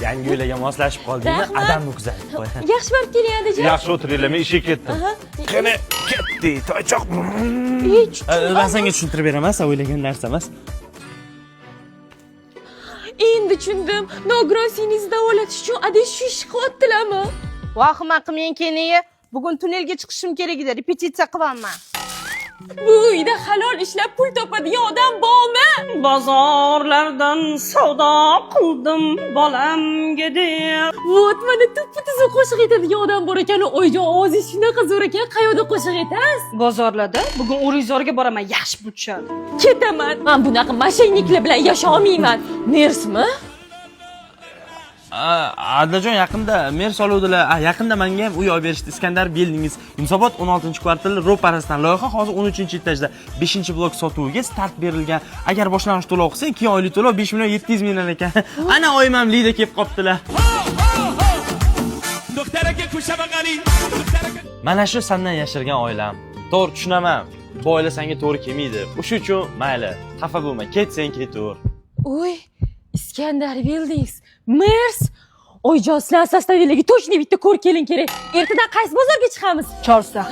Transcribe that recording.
Yangi uylarga moslashib qoldingmi? Rahmat. Adamni kuzatib qo'y. Yaxshi borib keling, adajon. Yaxshi o'tiringlar, men ishga ketdim. Qani, ketdi toychoq. Ey, Man senga tushuntirib beraman, sen o'ylagan narsa emas. Endi tushundim. Nogiron singlingizni davolatish uchun adang shu ishni qilyaptilarmi? Vahima qilmang, keniyi. Bugun tunnelga chiqishim kerak edi, repetitsiya qilyapman. Bu uyda halol ishlab pul topadigan odam bormi? Bozorlardan savdo qildim bolamga deb. Вот, mana tuppa tuzuk qo'shiq aytadigan odam bor ekan. Oyijon, ovozingiz shunaqa zo'r ekan. Qayoqda qo'shiq aytasiz? Bozorlarda. Bugun O'rikzorga boraman, yaxshi pul tushadi. Ketaman. Man bunaqa мошенник lar bilan yasholmayman. Mersmi? Adajon, yaqinda mers oluvdilar. Yaqinda menga ham uy olib berishdi. Iskandar Buildings, Yunusobod 16-kvartal ro'parasidan. Loyiha hozir 13-etajda, 5-blok sotuviga start berilgan. Agar boshlang'ich to'lov qilsang, keyin oylik to'lov 5 million 700 mingdan ekan. Ana oyim ham Lida kelib qolibdilar. دخترک کوچه بغلی دخترک Mana shu sandan yashirgan oilam. To'g'ri, tushunaman. Bu oila senga to'g'ri kelmaydi. O'sha uchun mayli, xafa bo'lma. Ketsang ketaver. Uy, Iskandar Buildings, Mers. Oyijon, sizlar составиlarga точно bitta ko'r kelin kerak. Ertadan qaysi bozorga chiqamiz? Chorsu.